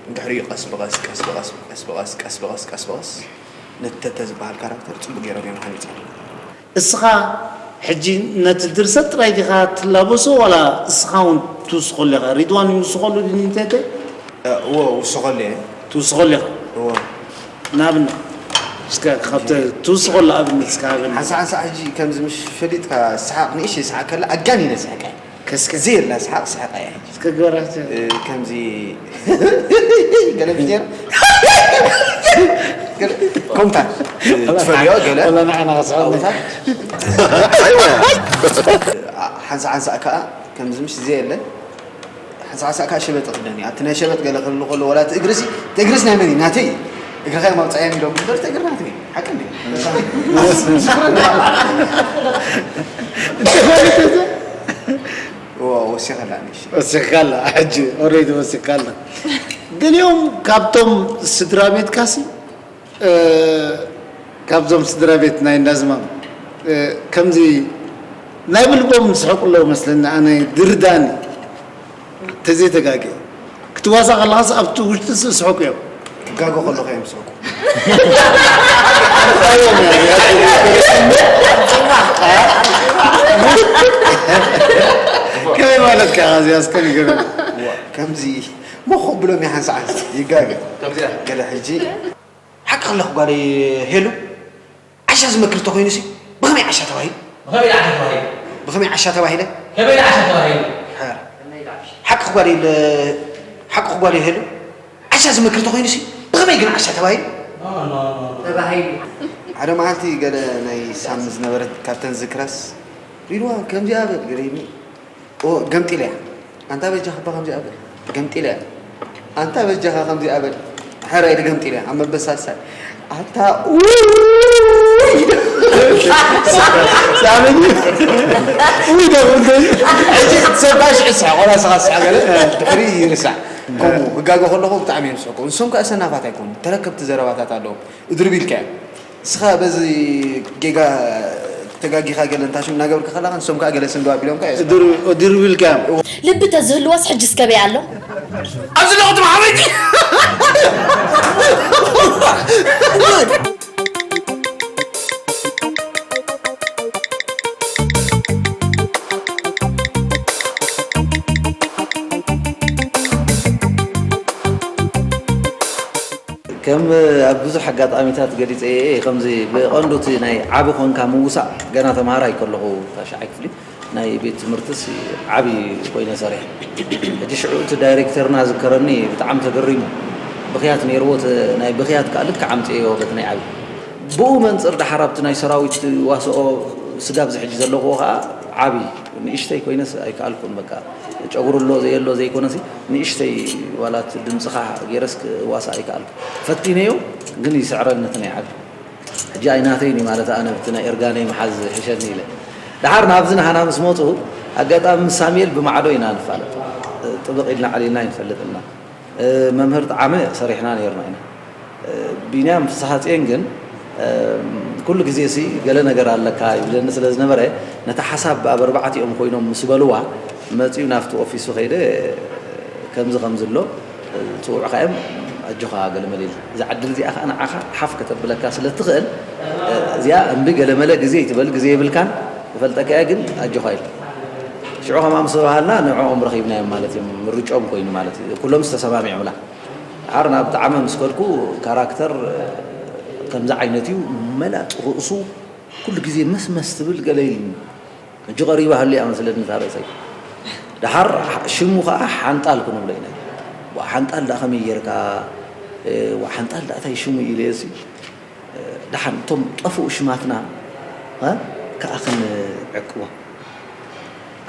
እንድሕሪኡ ቀስ ብቐስ ቀስ ብቐስ ቀስ ብቐስ ቀስ ብቐስ ቀስ ብቐስ ነቲ ተተ ዝበሃል ካራክተር ፅቡቅ ገይሮም እዮም ሃኒፆም። እስኻ ሕጂ ነቲ ድርሰት ጥራይ ዲኻ ትላበሶ ዋላ እስኻ እውን ትውስኸሉ ኢኻ? ሪድዋን ይውስኸሉ ድዩ ንቴቴ? እወ ውስኸሉ እየ። ትውስኸሉ ኢኻ? እወ። ንኣብነት እስከ ካብተ ትውስኸሉ ኣብነት እስከ ሃበኒ። ሓንሳ ሓንሳ ሕጂ ከምዚ ምሽ ፈሊጥካ ሰሓቕ ንእሽተይ ሰሓቕ ከላ ኣጋኒነ ስሕቀ። ከስከ ዘየላ ሰሓቕ ሰሓቕ እያ ሕጂ። እስከ ግበራ እስከ። ከምዚ ገለ ብጀር ኮምታ ትፈልዮ ገለ ወላ ንዓና ከስሕቕ። ኣውታ ሓንሳ ሓንሳ ከዓ ከምዚ ምሽ ዘየለ ሓንሳ ሓንሳ ከዓ ሸበጥ ክደኒ ኣብቲ ናይ ሸበጥ ገለ ክህሉ ከሎ ወላ እቲ እግርሲ እቲ እግርስ ናይ መን እዩ ናተይ እዩ እግርኻ እዮም ኣውፃዮም ኢሎም እምበር እቲ እግር ናተይ እዩ ሓቂ እንዲ ወሲኸላ ንሽ ወሲኻላ ሕጂ ኦሬዲ ወሲኻላ ገሊኦም ካብቶም ስድራ ቤትካሲ ካብዞም ስድራ ቤት ናይ እንዳዝማም ከምዚ ናይ ብልቦም ዝስሕቁ ኣለዉ መስለኒ ኣነ ድርዳኒ ተዘይተጋግየ ክትዋሳእ ከለኻስ ኣብቲ ውሽጢ ስስሕቁ እዮም ክጋጎ ከለኹ እዮም ዝስሕቁ ከመይ ማለትካ እዚኣ እስከ ንገረኒ ከምዚ ሞኾ ብሎም ይሓንሳ ሓንሳ ይጋገ ገለ ሕጂ ሓቂ ከለኹ ጓለይ ሄሉ ዓሻ ዝመክር ተኾይኑሲ ብኸመይ ዓሻ ተባሂሉ? ብኸመይ ዓሻ ተባሂሉ? ብኸመይ ዓሻ ተባሂለ? ከመይ ዓሻ ተባሂሉ? ሓር ሓቂ ክጓል ኢለ ሓቂ ክጓል ይሄሉ ዓሻ ዝመክር ተኾይኑሲ ብኸመይ ግን ዓሻ ተባሂሉ? ተባሂሉ። ሓደ መዓልቲ ገለ ናይ ሳሚ ዝነበረት ካብተን ዝክራስ ሪድዋ ከምዚኣ በል ገለ ኢሉኒ። ኦ ገምጢለያ ኣንታ በጃኻ እባ ከምዚኣ በል ገምጢለያ ኣንታ በጃኻ ከምዚኣ በል ሕራይ ድገምጢለያ ኣብ መበሳሳይ ኣታ ሳበኒ ሰባ ሽሕ ስሓ ቆላ ስኻ ስሓ ገለ ድሕሪ ይርሳዕ ከምኡ ክጋገ ከለኹ ብጣዕሚ እዮም ዝስሕቁ ንሶም ከኣ ሰናፋት ኣይኮኑ ተረከብቲ ዘረባታት ኣለዎም እድርብ ኢልካዮ ንስኻ በዚ ጌጋ ተጋጊኻ ገለ እንታሽም እናገበርካ ከለኻ ንሶም ከዓ ገለ ስንዶ ኣቢሎምካ እዮም ድርብ ኢልካ ልቢ ተዝህልዋስ ሕጅስ ከበይ ኣሎ ኣብዚ ለቑቲ ማሕበይቲ ከም ኣብ ብዙሕ ኣጋጣሚታት ገሊጸዮ እየ ከምዚ ብቐንዱ እቲ ናይ ዓቢ ኮንካ ምውሳእ ገና ተምሃራይ ከለኹ ታሽዓይ ክፍሊ ናይ ቤት ትምህርትስ ዓቢ ኮይነ ሰሪሐ ሕጂ ሽዑ እቲ ዳይሬክተርና ዝከረኒ ብጣዕሚ ተገሪሙ ብኽያት ነይርዎ ናይ ብኽያት ከዓ ልክዕ ኣምፅዮ በቲ ናይ ዓቢ ብኡ መንፅር ደሓር ኣብቲ ናይ ሰራዊት ዋስኦ ስጋብ ዝሕጂ ዘለኽዎ ከዓ ዓቢ ንእሽተይ ኮይነስ ኣይከኣልኩን በቃ ጨጉሪ ኣሎ ዘየሎ ዘይኮነሲ ንእሽተይ ዋላ እቲ ድምፅኻ ገይረስ ክዋሳእ ኣይከኣልኩ ፈቲነዮ ግን ይስዕረኒ እቲ ናይ ዓቢ ሕጂ ኣይናተይን እዩ ማለት ኣነ ብቲ ናይ እርጋነይ ምሓዝ ይሕሸኒ ኢለ ደሓር ናብዚ ናህና ምስ መፁ ኣጋጣሚ ምስ ሳሙኤል ብማዕዶ ኢና ንፋለጥ ጥብቕ ኢልና ዓሊልና ይንፈልጥ እና መምህር ጣዓመ ሰሪሕና ነይርና ኢና ቢንያም ፍስሃፅየን ግን ኩሉ ግዜ ሲ ገለ ነገር ኣለካ ይብለኒ ስለ ዝነበረ ነቲ ሓሳብ ኣብ ኣርባዕቲኦም ኮይኖም ምስ በልዋ መፂኡ ናብቲ ኦፊሱ ከይደ ከምዚ ከምዚ ኣሎ ፅውዕኻ እዮም ኣጆኻ ገለመለ ኢሉ እዛ ዕድል እዚኣ ከዓ ንዓኻ ሓፍ ከተብለካ ስለ እትኽእል እዚኣ እምቢ ገለመለ ግዜ ይትበል ግዜ የብልካን ይፈልጠካ እየ ግን ኣጆኻ ኢሉ ሽዑ ከምኣ ምስ ተባሃልና ንዕኦም ረኺብናዮም ማለት እዮም ምርጭኦም ኮይኑ ማለት እዩ ኩሎም ዝተሰማሚዖምላ ድሓር ናብ ጣዕመ ምስ ከድኩ ካራክተር ከምዚ ዓይነት እዩ መላጥ ርእሱ ኩሉ ግዜ መስመስ ትብል ገለ ኢሉኒ ሕጂ ቀሪባ ሃልያ መስለኒ እታ ርእሰይ ድሓር ሽሙ ከዓ ሓንጣል ክንብሎ ኢና ሓንጣል ደኣ ከመይ ጌርካ ሓንጣል ደኣ እንታይ ሽሙ ኢለየሲ ደሓን እቶም ጠፍኡ ሽማትና ከዓ ክንዕቅቦ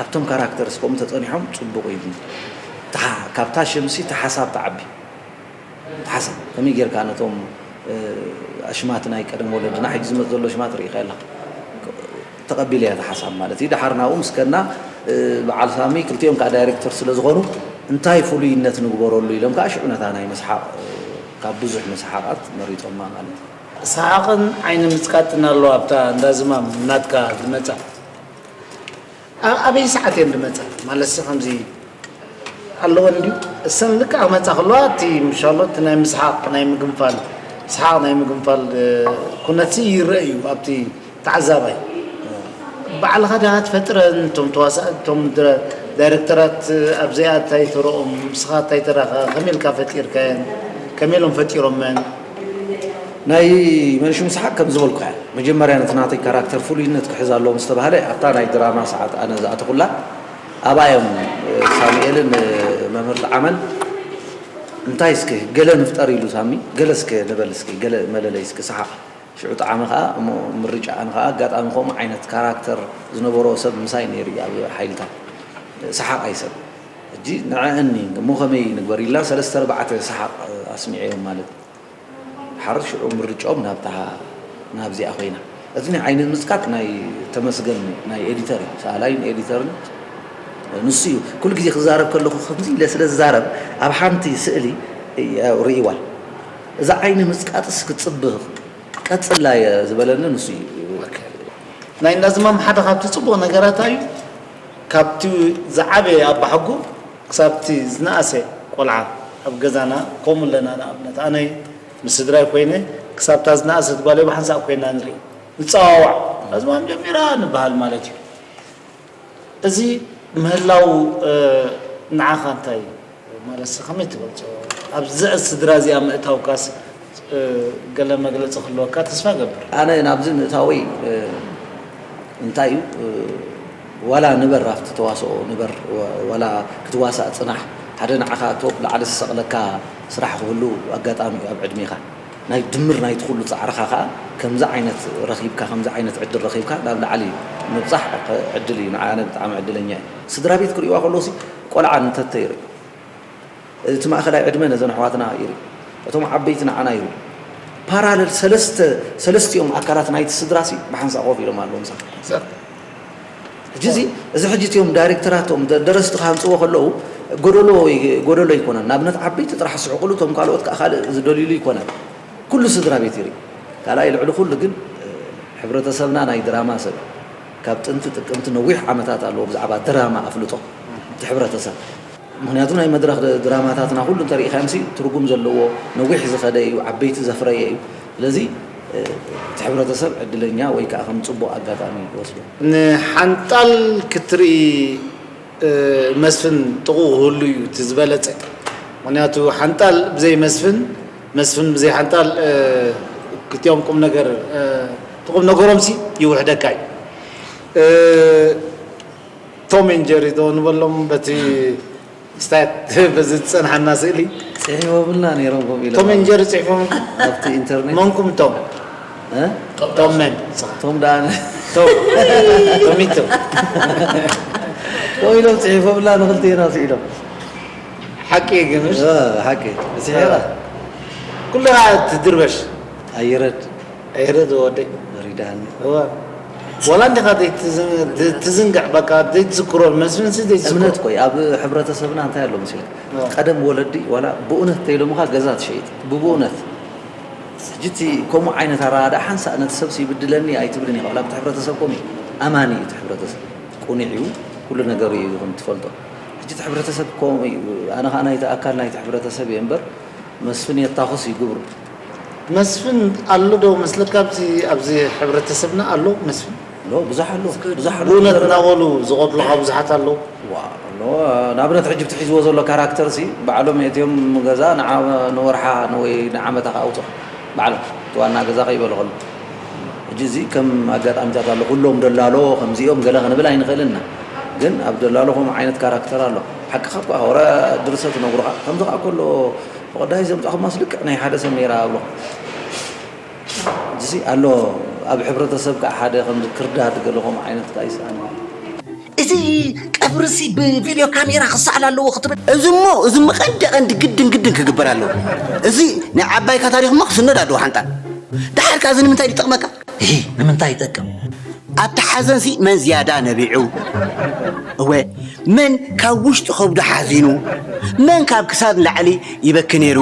ኣብቶም ካራክተርስ ከምኡ ተፀኒሖም ፅቡቅ እዩ ካብታ ሽምሲ ተሓሳብ ተዓቢ ሓሳብ ከመይ ጌርካ ነቶም ኣሽማት ናይ ቀደም ወለድና ሕጂ ዝመጽእ ዘሎ ሽማት ርኢኻ ኣለኻ። ተቐቢለ እያ እታ ሓሳብ ማለት እዩ። ደሓር ናብኡ ምስ ከድና በዓል ሳሚ ክልቲኦም ከዓ ዳይሬክተር ስለ ዝኾኑ እንታይ ፍሉይነት ንግበረሉ ኢሎም ከዓ ሽዑ ነታ ናይ ምስሓቕ ካብ ብዙሕ ምስሓቓት መሪጾማ ማለት እዩ። ሰሓቕን ዓይኒ ምጽቃጥን ኣለዋ ኣብታ እንዳ ዝማም ናትካ ዝመጻ። ኣብ ኣበይ ሰዓት እየን ዝመጻ? ማለትሲ ከምዚ ኣለወን ድዩ? እሰን ልክዕ ክመጻ ከለዋ እቲ ምሻሎ እቲ ናይ ምስሓቕ ናይ ምግንፋል ሰሓቕ ናይ ምግንፋል ኩነትሲ ይረአ እዩ ኣብቲ ተዓዛባይ። ባዕልኻ ዲኻ ትፈጥረን እቶም ተዋሳእቲ እቶም ዳይረክተራት ኣብዚኣ እንታይ ተረኦም ንስኻ እንታይ ተራኻ ከመይ ኢልካ ፈጢርካየን ከመይ ኢሎም ፈጢሮመን? ናይ መንሽሙ ሰሓቕ ከም ዝበልኩ እያ መጀመርያ ነቲ ናተይ ካራክተር ፍሉይነት ክሕዝ ኣለዎ ምስ ተባህለ ኣብታ ናይ ድራማ ሰዓት ኣነ ዝኣተኹላ ኣብኣ እዮም ሳሙኤልን መምህር ጣዓመን እንታይ እስከ ገለ ንፍጠር ኢሉ ሳሚ ገለ እስከ ንበል እስኪ ገለ መለለይ እስኪ ሰሓቕ ሽዑ ጣዓመ ከዓ እሞ ምርጫ ኣነ ከዓ ኣጋጣሚ ከምኡ ዓይነት ካራክተር ዝነበሮ ሰብ ምሳይ ነይሩ እዩ ኣብ ሓይልታት ሰሓቕ ኣይሰብ ሕጂ ንዐአኒ እሞ ከመይ ንግበር ኢልና ሰለስተ ኣርባዕተ ሰሓቕ ኣስሚዐዮም ማለት ሓር ሽዑ ምርጫኦም ናብታ ናብዚኣ ኮይና እቲ ናይ ዓይኒ ምጽቃጥ ናይ ተመስገን ናይ ኤዲተር እዩ ሰኣላይን ኤዲተርን ንሱ እዩ ኩሉ ግዜ ክዛረብ ከለኹ ከምዚ ኢለ ስለ ዝዛረብ ኣብ ሓንቲ ስእሊ ርእይዋ እዛ ዓይኒ ምጽቃጥስ ክትጽብህ ቀጽላ እየ ዝበለኒ ንሱ እዩ ናይ እንዳዝማም ሓደ ካብቲ ጽቡቕ ነገራታ እዩ ካብቲ ዝዓበየ ኣባሕጉ ክሳብቲ ዝነኣሰ ቆልዓ ኣብ ገዛና ከምኡ ኣለና ንኣብነት ኣነ ምስ ስድራይ ኮይነ ክሳብታ ዝነኣሰት ጓለይ ብሓንሳእ ኮይና ንርኢ ንፀዋዋዕ ኣዝማም ጀሚራ ንበሃል ማለት እዩ እዚ ምህላው ንዓኻ እንታይ ማለት ከመይ ትገልፆ ኣብዚ ስድራ እዚኣ ምእታውካስ ገለ መግለፂ ክህልወካ ተስፋ ገብር ኣነ ናብዚ ምእታወይ እንታይ እዩ ዋላ ንበር ኣብቲ ተዋስኦ ንበር ዋላ ክትዋሳእ ፅናሕ ሓደ ንዓኻ ቶፕ ላዕሊ ዝሰቕለካ ስራሕ ክህሉ ኣጋጣሚ እዩ ኣብ ዕድሜኻ ናይ ድምር ናይቲ ኩሉ ፃዕርኻ ከዓ ከምዚ ዓይነት ረኺብካ ከምዚ ዓይነት ዕድል ረኺብካ ናብ ላዕሊ ምብፃሕ ዕድል እዩ ንዓነ ብጣዕሚ ዕድለኛ እዩ ስድራ ቤት ክርእዋ ከለውሲ ቆልዓ እንተተይርኢ እቲ ማእኸላይ ዕድመ ነዘን ኣሕዋትና ይርኢ፣ እቶም ዓበይቲ ንዓና ይርኢ። ፓራለል ሰለስተ ሰለስቲኦም ኣካላት ናይቲ ስድራሲ ብሓንሳእ ኮፍ ኢሎም ኣለዉ ምሳኻ። ሕጂ እዚ እዚ ሕጂ እቲኦም ዳይሬክተራቶም ደ- ደረስቲ ክሃንፅዎ ከለዉ ጎደሎ ወይ ጎደሎ ኣይኮነን። ንኣብነት ዓበይቲ ጥራሕ ዝስሕቁሉ እቶም ካልኦት ከዓ ካልእ ዝደልዩሉ ኣይኮነን። ኩሉ ስድራ ቤት ይርኢ። ካልኣይ ልዕሊ ኩሉ ግን ሕብረተሰብና ናይ ድራማ ሰብ ካብ ጥንቲ ጥቅምቲ ነዊሕ ዓመታት ኣለዎ ብዛዕባ ድራማ ኣፍልጦ እቲ ሕብረተሰብ። ምኽንያቱ ናይ መድረኽ ድራማታትና ኩሉ እንተሪእኻዮምሲ ትርጉም ዘለዎ ነዊሕ ዝኸደ እዩ፣ ዓበይቲ ዘፍረየ እዩ። ስለዚ እቲ ሕብረተሰብ ዕድለኛ ወይ ከዓ ከም ፅቡቕ ኣጋጣሚ ይወስዶ። ንሓንጣል ክትርኢ መስፍን ጥቕኡ ክህሉ እዩ እቲ ዝበለፀ። ምኽንያቱ ሓንጣል ብዘይ መስፍን መስፍን ብዘይ ሓንጣል ክልቲኦም ቁም ነገር እቲ ቁም ነገሮምሲ ይውሕደካ እዩ። ቶም ኤንድ ጀሪ ዶ ንበሎም በቲ ስታያት በዚ ዝፀንሓና ስእሊ ፅሒፎምልና ነይሮም ከምኡ ኢሎም ቶም ኤንድ ጀሪ ፅሒፎም ኣብቲ ኢንተርኔት መንኩም ቶም እ? ቶም መን ቶም ደኣ ቶም ቶሚቶ ከምኡ ኢሎም ፅሒፎምልና ንክልቴና ስኢሎም ሓቂ እዩ ግን እሺ? እ፣ ሓቂ ስሒራ ኩሉ ትድርበሽ ኣይረድ ኣይረድ ወደይ ወሪዳኒ እወ ወላ እንዲኻ ዘይትዝን- ትዝንግዕ በቃ ዘይትዝክሮ መስፍንሲ ዘይትዝክሮ እምነት ቆይ ኣብ ሕብረተሰብና እንታይ ኣሎ መሲልካ ቀደም ወለዲ ዋላ ብእውነት ተይሎምኻ ገዛ ትሸይጥ ብብእውነት ሕጂ እቲ ከምኡ ዓይነት ኣረዳድኣ ሓንሳእ ነቲ ሰብሲ ይብድለኒ ኣይትብልን ኢኻ ዋላ ኣብቲ ሕብረተሰብ ከምኡ እዩ ኣማኒ እዩ እቲ ሕብረተሰብ ቁኑዕ እዩ ኩሉ ነገሩ እዩ ከም ትፈልጦ ሕጂ እቲ ሕብረተሰብ ከምኡ እዩ ኣነ ከዓ ናይቲ ኣካል ናይቲ ሕብረተሰብ እየ እምበር መስፍን የታኹስ እዩ ግብሩ መስፍን ኣሎ ዶ መስለካ ኣብዚ ኣብዚ ሕብረተሰብና ኣሎ መስፍን ኣሎ ብዙሕ ኣሎ ብዙሕ ኣሎ ብእውነት እናበሉ ዝቐትሉኻ ብዙሓት ኣለዉ ዋ ኣሎ ንኣብነት ሕጂ ብቲ ሒዝዎ ዘሎ ካራክተር ሲ ባዕሎም የእትዮም ገዛ ንዓ- ንወርሓ ንወይ ንዓመታ ከኣውፅኦ ባዕሎም እቲ ዋና ገዛ ከይበሉ ከሎ ሕጂ እዚ ከም ኣጋጣሚታት ኣሎ ኩሎም ደላሎ ከምዚኦም ገለ ክንብል ኣይንኽእልን ኢና ግን ኣብ ደላሎ ከምኡ ዓይነት ካራክተር ኣሎ ሓቅኻ እኳ ወረ ድርሰት ነግሩኻ ከምዚ ከዓ ከሎ ፈቐዳይ ዘምፃኹማስ ልክዕ ናይ ሓደ ሰብ ነይራ ኣብሎ እዚ ኣሎ ኣብ ሕብረተሰብ ከዓ ሓደ ከም ክርዳድ ገለ ከምኡ ዓይነት ከዓ ይስኣን ቀብርሲ ብቪድዮ ካሜራ ክሰኣል ኣለዎ ክትብል? እዚ እሞ፣ እዚ እሞ ቀንዲ ቀንዲ ግድን ግድን ክግበር ኣለዎ። እዚ ናይ ዓባይካ ታሪኽ እሞ ክስነድ ኣለዎ ሓንጣን። ደሓር ከኣ እዚ ንምንታይ ይጠቕመካ? እሂ፣ ንምንታይ ይጠቅም? ኣብቲ ሓዘንሲ መን ዝያዳ ነቢዑ? እወ፣ መን ካብ ውሽጢ ከብዱ ሓዚኑ? መን ካብ ክሳድ ንላዕሊ ይበኪ ነይሩ?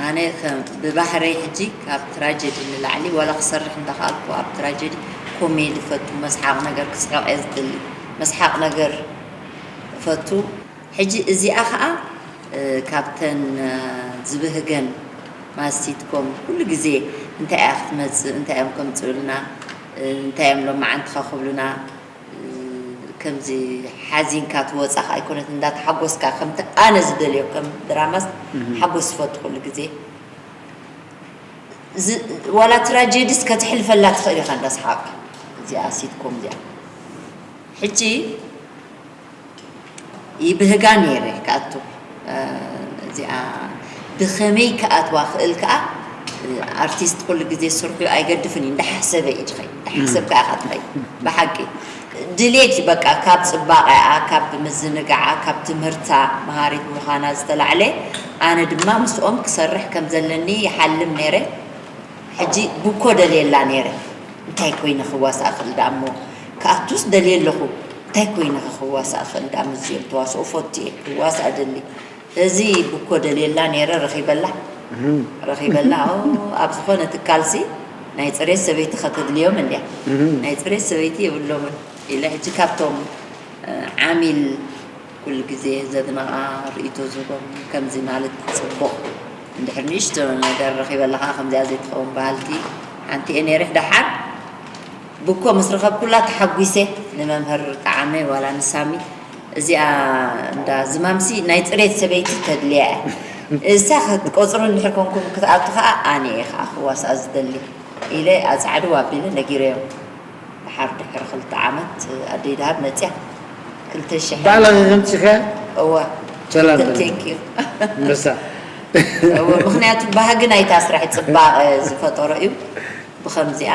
ኣነ ከም ብባህረይ ሕጂ ካብ ትራጀዲ ንላዕሊ ዋላ ክሰርሕ እንተኽኣልኩ ኣብ ትራጀዲ ኮሜዲ እፈቱ፣ መስሓቕ ነገር ክስሕቕ እየ ዝደሊ፣ መስሓቕ ነገር እፈቱ። ሕጂ እዚኣ ኸኣ፣ እ፣ ካብተን፣ እ፣ ዝብህገን ማለት ሲትኮም ኩሉ ግዜ እንታይ እያ ክትመጽእ፣ እንታይ እዮም ከምጽኡልና፣ እ፣ እንታይ እዮም ሎማዓንቲ ኸ ክብሉና፣ እ፣ ከምዚ ሓዚንካ ትወጻ ኸኣ ኣይኮነት፣ እንዳተሓጎስካ ከምቲ ኣነ ዝደልዮ ከም ድራማስ እህ። ሓጎስ ዝፈቱ ኩሉ ግዜ። ዝ-፣ ዋላ ትራጀዲስ ከተሕልፈላ ትኽእል ኢኻ እንዳሰሓቕካ። እዚኣ ሲትኮም እዚኣ። ሕጂ ይብህጋ ነይረ ክኣቱ። እ፣ እዚኣ ብኸመይ ክኣትዋ ክእል ከኣ፣ እ፣ ኣርቲስት ኩሉ ግዜ ስርሑ ኣይገድፍን እዩ። እንዳሓሰበ እዩ ዝኸይድ። እንዳሓሰብካ ኢኻ ትኸይድ። ብሓቂ ድሌት በቃ ካብ ጽባቐኣ፣ ካብ ምዝንጋዓ፣ ካብ ትምህርታ መሃሪት ምዃና ዝተላዕለ፣ ኣነ ድማ ምስኦም ክሰርሕ ከም ዘለኒ ይሓልም ነይረ። ሕጂ ብኮ ደልየላ ነይረ። እንታይ ኮይነ ክዋሳእ እኽእል ደኣ እሞ? ክኣቱስ ደልየ ኣለኹ። እንታይ ኮይነ ከ ክዋሳእ እኽእል ደኣ ምስዚኦም ተዋስኦ ፈቱ እየ። ክዋሳእ እደሊ። እዚ ብኮ ደልየላ ነይረ፣ ረኺበላ። እህም። ረኺበላ። ኦ፣ ኣብ ዝኾነ ትካልሲ ናይ ጽሬት ሰበይቲ ከተድልዮም እንድያ። እህም። ናይ ጽሬት ሰበይቲ የብሎምን ኢለ ሕጂ ካብቶም፣ እ፣ ዓሚል ኩሉ ግዜ ዘድንቓ ርእይቶ ዝህቦም ከምዚ ማለት ጽቡቕ። እንድሕር ንእሽቶ ነገር ረኺበላ ኸዓ ከምዚኣ ዘይትኸውን በሃልቲ ሓንቲ እየ ነይረ። ደሓር ብኮ ምስ ረኸብኩላ ተሓጒሰ። ንመምህር ጠዓመ ዋላ ንሳሚ እዚኣ እንዳ ዝማምሲ ናይ ጽሬት ሰበይቲ ተድልያ እያ። እሳ ክትቆጽሩ እንድሕር ኮንኩም ክትኣቱ ኸዓ ኣነ እየ ኸዓ ክዋስኣ ዝደሊ ኢለ ኣጻዕድው ኣቢለ ነጊረዮም። ድሓር ድሕሪ ክልተ ዓመት ኣደይ ደሃብ መጽያ። ክልተ ሽሕ ባዕልኺ ከምጺኻ? እወ። ሰላም በል። Thank you። ኣንበሳ። እወ፣ ምኽንያቱ ባህጊ ናይታ ስራሕ ጽባቐ ዝፈጠሮ እዩ። ብኸምዚኣ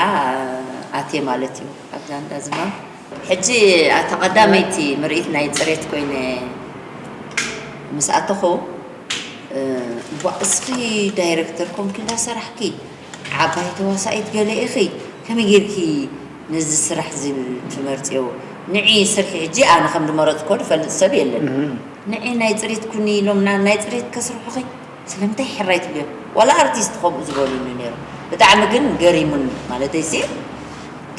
ኣትየ ማለት እዩ ኣብዛ እንዳ ዝማም። ሕጂ ኣታ ቀዳመይቲ ምርኢት ናይ ጽሬት ኮይነ ምስ ኣተኹ፣ እ፣ ቧ፣ እስኺ ዳይረክተር ኮንኪ እንዳሰራሕኪ፣ ዓባይ ተዋሳኢት ገለ ኢኺ፣ ከመይ ጌርኪ ነዚ ስራሕ እዚ ትመርጽዮ? ንዒ ስርሒ። ሕጂ ኣነ ከም ዝመረጽኮ ዝፈልጥ ሰብ የለን። እህ። ንዒ ናይ ጽሬት ኩኒ ኢሎምና፣ ናይ ጽሬት ከስርሑኺ ስለምንታይ ሕራይ ትብልዮ? ዋላ ኣርቲስት ከምኡ ዝበሉኒ ነይሮም። ብጣዕሚ ግን ገሪሙኒ። ማለተይሲ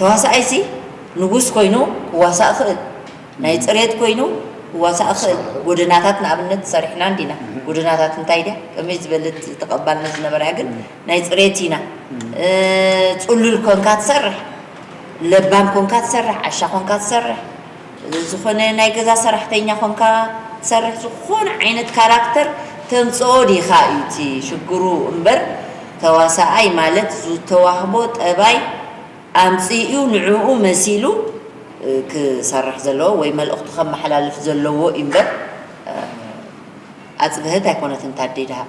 ተዋሳኣይሲ ንጉስ ኮይኑ ክዋሳእ ይኽእል። ናይ ጽሬት ኮይኑ ክዋሳእ ይኽእል። ጎደናታት ንኣብነት ሰሪሕና እንዲና። እህ። ጎደናታት እንታይ ድያ? ከመይ ዝበለት ተቐባልነት ዝነበራ ግን እህ። ናይ ጽሬት ኢና። እህ። እ፣ ጽሉል ኮንካ ትሰርሕ፣ ለባም ኮንካ ትሰርሕ፣ ዓሻ ኮንካ ትሰርሕ፣ ዝኾነ ናይ ገዛ ሰራሕተኛ ኮንካ ትሰርሕ፣ ዝኾነ ዓይነት ካራክተር ተምጽኦ ዲኻ እዩ እቲ ሽግሩ እምበር፣ ተዋሳኣይ ማለት ዝተዋህቦ ጠባይ ኣምጺኡ ንዕኡ መሲሉ፣ እ፣ ክሰርሕ ዘለዎ ወይ መልእኽቱ ከመሓላልፍ ዘለዎ እዩ እምበር፣ እ፣ ኣጽብህት ኣይኮነትን ታደይ ደሃብ።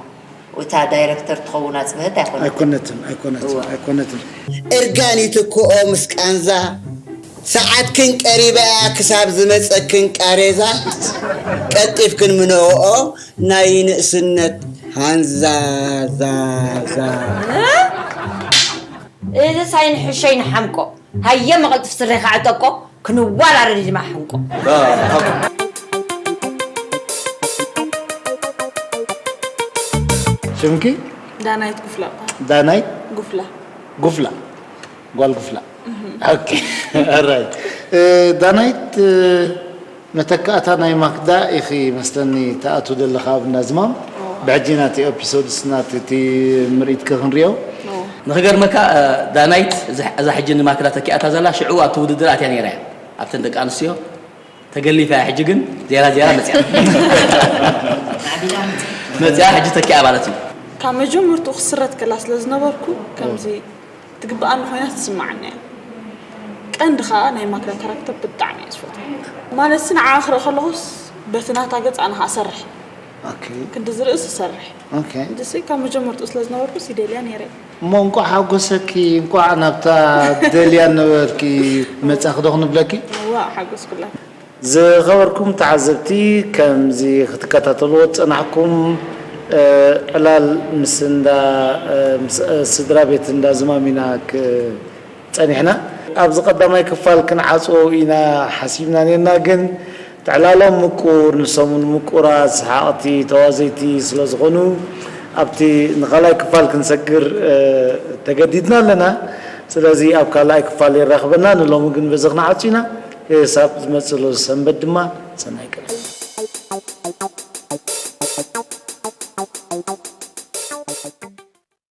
እታ ዳይረክተር ትኸውን ኣጽብህት ኣይኮነትን። ኣይኮነትን፣ ኣይኮነትን፣ እወ። ኣይኮነትን። እርጋን ይትክኦ ምስ ቃንዛ፣ ሰዓትክን ቀሪባ እያ ክሳብ ዝመጸክን ቃሬዛ፣ ቀልጢፍክን ምነኦኦ ናይ ንእስነት ሃንዛ፣ ዛ፣ ዛ። እዚ ሳይንሕሸይ ንሓምቆ። ሃየ መቐልጥፍ ስሬኻ ዕጠቆ፣ ክንወራረድ ድማ ሓንቆ። ሽምኪ? ዳናይት ጉፍላ እባ። ዳናይት? ጉፍላ። ጉፍላ? ጓል ጉፍላ? እህ። ኦኬ። ኦራይት። እ፣ ዳናይት፣ እ፣ መተካእታ ናይ ማክዳ ኢኺ መስለኒ ትኣቱ ዘለኻ ኣብ እንዳ ዝማም። ኦ። ብሕጂ ናቲ ኤፒሶድስ ናቲ እቲ ምርኢትኪ ክንሪኦ። ኦ። ንኽገርመካ፣ እ፣ ዳናይት እዛ፣ እዛ ሕጂ ንማክዳ ተኪኣታ ዘላ ሽዑ ኣብቲ ውድድር ኣትያ ነይራ እያ። ኣብተን ደቂ ኣንስትዮ ተገሊፋ እያ። ሕጂ ግን ዜራ ዜራ መጽያ። መጽያ ሕጂ ተኪኣ ማለት እዩ። ካብ መጀመርትኡ ክስረት ከላ ስለ ዝነበርኩ ከምዚ ትግብኣኒ ኮይና ትስምዓኒ እያ። ቀንዲ ኸኣ ናይ ማክዳ ካራክተር ብጣዕሚ እየ ዝፈትዎ። ማለትሲ ንዓኣ ክርኢ ከለኹስ በቲ ናታ ገጽ ኣነ ኸዓ እሰርሕ። ኦኬ ክንዲ ዝርእስ እሰርሕ። ኦኬ እንድሲ ካብ መጀመርትኡ ስለ ዝነበርኩ ይደልያ ነይረ። እሞ እንቋዕ ሓጎሰኪ፣ እንቋዕ ናብታ ደልያ ነበርኪ መጻኺ ዶ ክንብለኪ? እዋ ሓጎስኩላ። ዝኸበርኩም ተዓዘብቲ፣ ከምዚ ክትከታተልዎ ዝጸናሕኩም፣ እ፣ ዕላል ምስ እንዳ፣ እ፣ ምስ፣ እ፣ ስድራ ቤት እንዳ ዝማም ኢና ክ-፣ ጸኒሕና። ኣብዚ ቀዳማይ ክፋል ክንዓጽዎ ኢና ሓሲብና ነርና፣ ግን ዕላሎም ምቁር፣ ንሶም እውን ምቁራት፣ ሰሓቕቲ፣ ተዋዘይቲ ስለ ዝኾኑ፣ ኣብቲ ንኻልኣይ ክፋል ክንሰግር፣ እ፣ ተገዲድና ኣለና። ስለዚ ኣብ ካልኣይ ክፋል የራኽበና። ንሎሚ ግን በዚ ክንዓጹ ኢና። ክሳብ ዝመጽእ ሰንበት ድማ ሰናይ